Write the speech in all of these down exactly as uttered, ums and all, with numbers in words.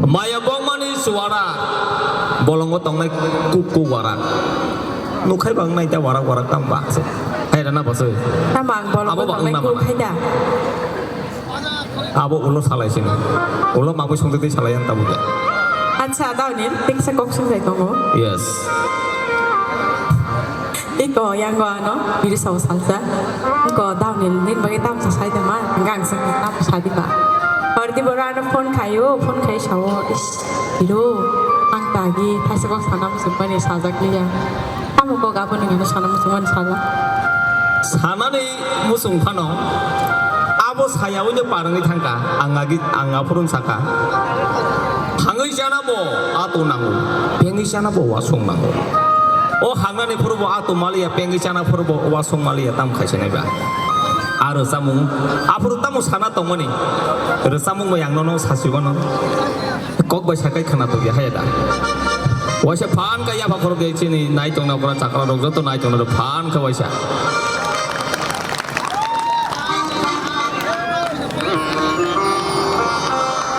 Maya bongmani chuwara, bolongo tongnai kuk kuk wara. Nukhai bang nai ta warak warak tam ba se. Hai rana bosoi. Tamo ang bolongo Abo ba tongnai ungna kuk ba. Hai da. Abo ulo salai sini. Ulo mabui songde tei salai yang tabu ya. Acha, daoni teksa kok sung jai tongo. Yes. Iko yango ano biri sao salsa. Iko daoni nin bagi tam sa sai dama. Gang sa tam sa di ba. Hordi bora ano phone khayo, phone khai sao. Is, biro, ang tagi, thaisa kok sana musumpani sajak liya. Tamo kok abo ni gana sana musumpani sajak. Sanani musung phano abo saya uino parangwi thangka, ang agi, ang aphurun saka. Thangwi chana bo ato nango, pengwi chana bo wasong nango. O hangnani phuru bo ato maliya, pengwi chana phuru bo wasong maliya, tam khaisa nai ba. Aro chamung, aphuru tamo sana tongmani, aro chamung bo yang nono sasi bono. Kok bai sakai khana tongya haya da. Waisa phan ka yapha khorok de chini nai tongna pura chakra rok joto nai tongna rok phan ka waisa.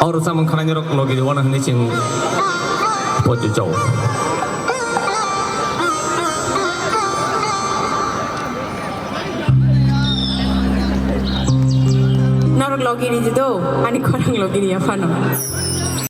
Or samung khanai rok logi de wana hini ching pochi chau. Norok logi ri do, ani khorang logi ri aphano.